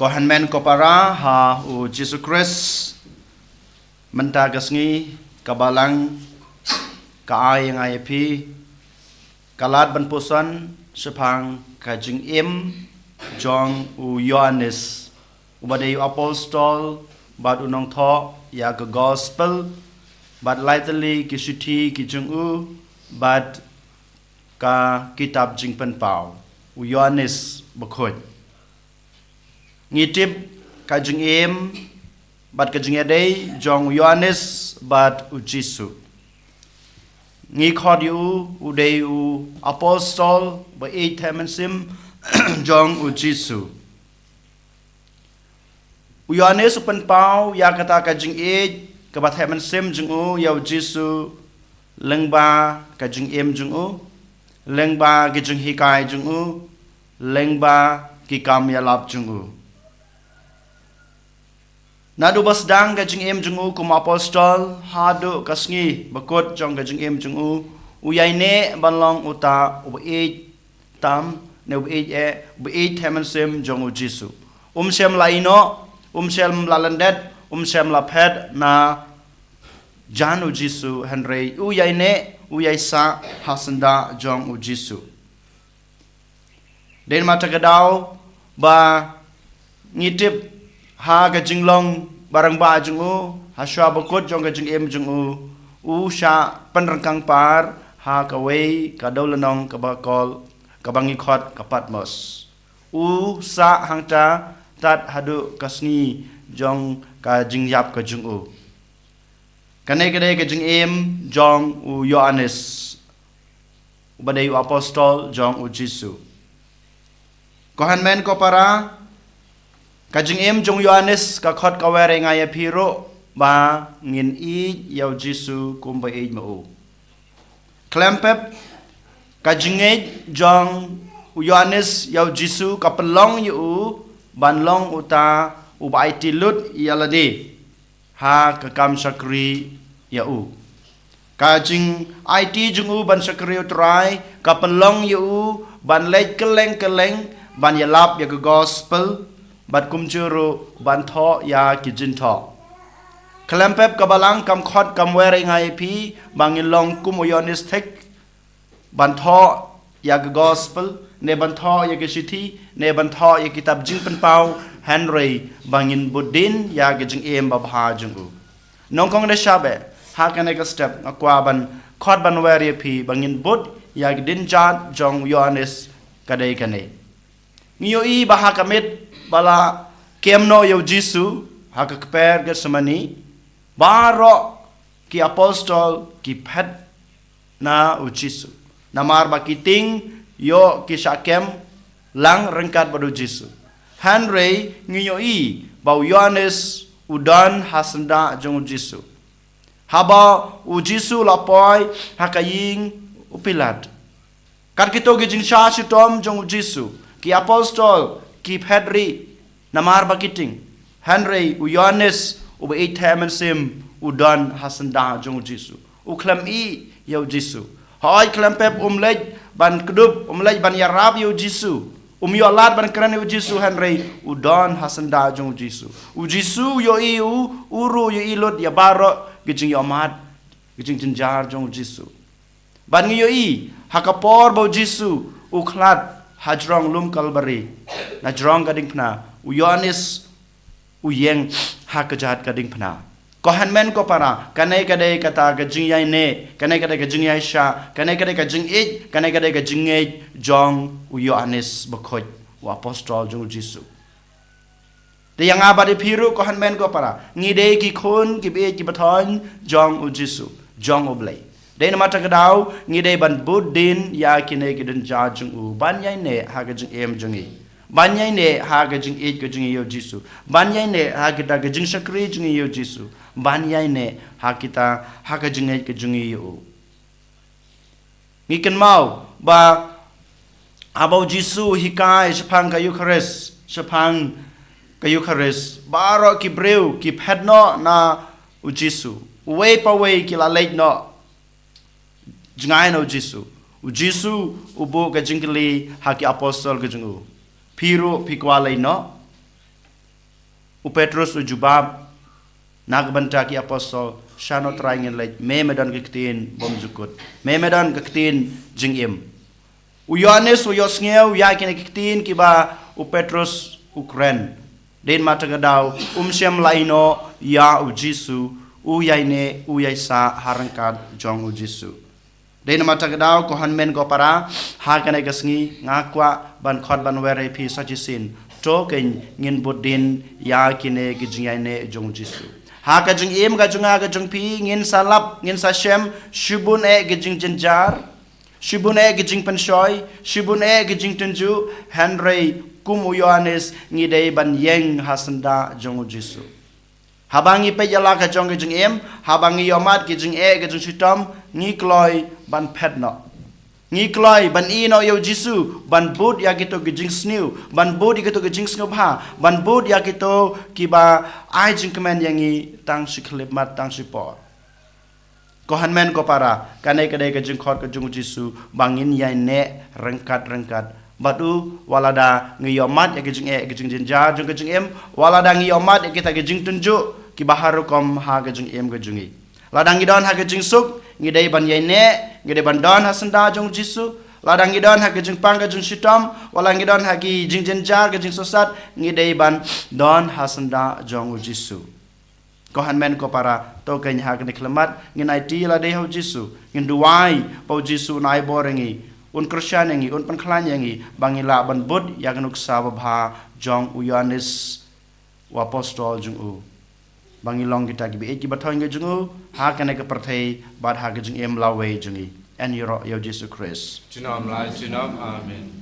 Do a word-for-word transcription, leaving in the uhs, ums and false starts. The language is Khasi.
Ko hynmen ko para ha u Jisu Khrist, mynta ka sngi ka Balang ka ai ïa nga ïa phi ka lad ban puson shaphang ka jingim jong u Ïoannis, uba dei u apostol bad u nongthoh ïa ka gospel, bad lai tylli ki shithi ki jong u, bad ka kitab Jingpynpaw, u Ïoannis Bakhuid. Ngi tip ka jingim bad ka jingïadei jong u Ïoannis bad u Jisu. Ngi khot ïa u, u dei u apostol ba ïeit theh mynsiem jong u Jisu. U Ïoannis u pynpaw ïa kata ka jingïeit kaba theh mynsiem jong u ïa u Jisu, lyngba ka jingim jong u, lyngba ki jinghikai jong u, lyngba ki kam ïalap jong u. Naduh ba sdang ka jingim jong u kum apostol haduh ka sngi bakut jong ka jingim jong u, u ïaineh ban long uta uba ïeit tam, ne uba ïeit eh, uba ïeit theh mynsiem jong u Jisu. Um shym la ïehnoh, um shym la lyndet, um shym la phet na jan u Jisu, hynrei u ïaineh, u ïaisah ha syndah jong u Jisu. Dei namar kata ka daw ba ngi tip ha ka jinglong barangbah jong u, ha shuwa bakut jong ka jingim jong u, u shah pynryngkang par ha kawei ka dewlynnong kaba kol, kaba ngi khot ka Patmos. U sah hangta tad haduh ka sngi jong ka jingïap ka jong u. Kane ka dei ka jingim jong u Ïoannis, uba dei u apostol jong u Jisu. Ko hynmen ko para, ka jingim jong u Ïoannis ka khot ka wer ïa nga ïa phi ruh ba ngin ïeit ïa u Jisu kumba ïeit ma u. Khlem pep, ka jingïeit jong u Ïoannis ïa u Jisu ka pynlong ïa u ban long uta uba aiti lut ïa lade ha ka kam shakri ïa u. Ka jingaiti jong u ban shakri ïa u Trai ka pynlong ïa u ban leit kylleng kylleng ban ïalap ïa ka gospel, bad kumjuh ruh ban thoh ïa ki jingthoh. Khlem pep, ka Balang kam khot kam wer ïa nga ïa phi ba ngin long kum u Ïoannis thik, ban thoh ïa ka gospel, ne ban thoh ïa ka shithi, ne ban thoh ïa ka kitab Jingpynpaw, hynrei ba ngin bud dien ïa ka jingim babha jong u. Nyngkong da shah bha, ha kane ka step nga kwah ban khot ban wer ïa phi ba ngin bud ïa ka dienjat jong u Ïoannis, ka dei kane. Ngi ïohi ba ha ka miet ba la kem noh ïa u Jisu ha ka kper Gethsemane, baroh ki apostol ki phet na u Jisu, namar ba ki tieng ïoh ki shah kem lang ryngkat bad u Jisu. Hynrei ngi ïohi ba u Ïoannis u don ha syndah jong u Jisu, haba u Jisu u la poi ha ka ïing u Pilat. Kat kito ki jingshah shitom jong u Jisu, ki apostol ki phet rieh namar ba ki tieng, hynrei u Ïoannis uba ïeit theh mynsiem u don ha syndah jong u Jisu. U khlem ïeh ïa u Jisu. Hooid, khlem pep um leit ban kdup, um leit ban ïarap ïa u Jisu, um ïoh lad ban kren ïa u Jisu, hynrei u don ha syndah jong u Jisu. U Jisu u ïohi u, u ruh u ïohi lut ïa baroh ki jingïohmad, ki jingjynjar jong u Jisu. Bad ngi ïohi ha ka por ba u Jisu u khlad ha jrong lum Kalbari, na jrong ka diengphna, u Ïoannis u ïeng ha kjat ka diengphna. Ko hynmen ko para, kane ka dei kata ka jingïaineh, kane ka dei ka jingïaishah, kane ka dei ka jingïeit, kane ka dei ka jingngeit jong u Ïoannis Bakhuid, u apostol jong u Jisu. Te ïa nga bad ïa phi ruh, ko hynmen ko para, ngi dei ki khun ki baieit ki bathoiñ jong u Jisu, jong u Blei. Dei namar kata ka daw ngi dei ban bud dien ïa kine ki dienjat jong u, ban ïaineh ha ka jingim jong ngi, ban ïaineh ha ka jingïeit ka jong ngi ïa u Jisu, ban ïaineh ha kita ka jingshakri jong ngi ïa u Jisu, ban ïaineh ha kita, ha ka jingïeit ka jong ngi ïa u. Ngi kynmaw ba haba u Jisu u hikai shaphang ka Eukharist, shaphang ka Eukharist, baroh ki briew ki phet noh na u Jisu. Uwei pa uwei ki la leit noh jngai na u Jisu. U Jisu u buh ka jingkylli ha ki apostol ka jong u, phi ruh phi kwah leit noh? U Petrus u jubab na ka bynta ki apostol, shano Trai ngin leit, me me don ka ktien bymjukut, me me don ka ktien jingim. U Ïoannis u ïohsngew ïa kine ki ktien kiba u Petrus u kren. Dei namar kata ka daw um shym la ïehnoh ïa u Jisu, u ïaineh u ïaisah ha ryngkat jong u Jisu. Dei namar kata ka daw ko hynmen ko para, ha kane ka sngi nga kwah ban khot ban wer ïa phi sa shisien. To kein ngin bud dien ïa kine ki jingïaineh jong u Jisu. Ha ka jingim ka jong nga ka jong phi ngin sa lap, ngin sa shem shibun eh ki jingjynjar, shibun eh ki jingpynshoi, shibun eh ki jingtynjuh, hynrei kum u Ïoannis ngi dei ban ïeng ha syndah jong u Jisu. Haba ngi peit ïa la ka jong ka jingim, haba ngi ïohmad ki jingeh ki jingshitom, ngi kloi ban phet noh. Ngi kloi ban ïehnoh ïa u Jisu, ban bud ïa kito ki jingsniew, ban bud ïa kito ki jingsngewbha, ban bud ïa kito kiba ai jingkmen ïa ngi tang shi khyllipmat, tang shi por. Ko hynmen ko para, kane ka dei ka jingkhot ka jong u Jisu ba ngin ïaineh ryngkat ryngkat bad u, wat lada ngi ïohmad ïa ki jingeh ki jingjynjar jong ka jingim, wat lada ngi ïohmad ïa kita ki jingtynjuh kiba har rukom ha ka jingim ka jong ngi. Lada ngi don ha ka jingsuk, ngi dei ban ïaineh, ngi dei ban don ha syndah jong u Jisu. Lada ngi don ha ka jingpang ka jingshitom, wat lada ngi don ha ki jingjynjar ka jingsohsat, ngi dei ban don ha syndah jong u Jisu. Ko hynmen ko para, to kein ha kane ka khyllipmat ngin aiti lade ha u Jisu, ngin duwai ba u Jisu un ai bor ïa ngi, un kyrshan ïa ngi, un pynkhlaiñ ïa ngi ba ngin lah ban bud ïa ka nuksa babha jong u Ïoannis u apostol jong u, ba ngin long kita kiba ïeit kiba thoiñ ka jong u ha kane ka pyrthei bad ha ka jingim lawei jong ngi. Yn ïaroh ïa u Jisu Khrist. Junom la junom. Amen.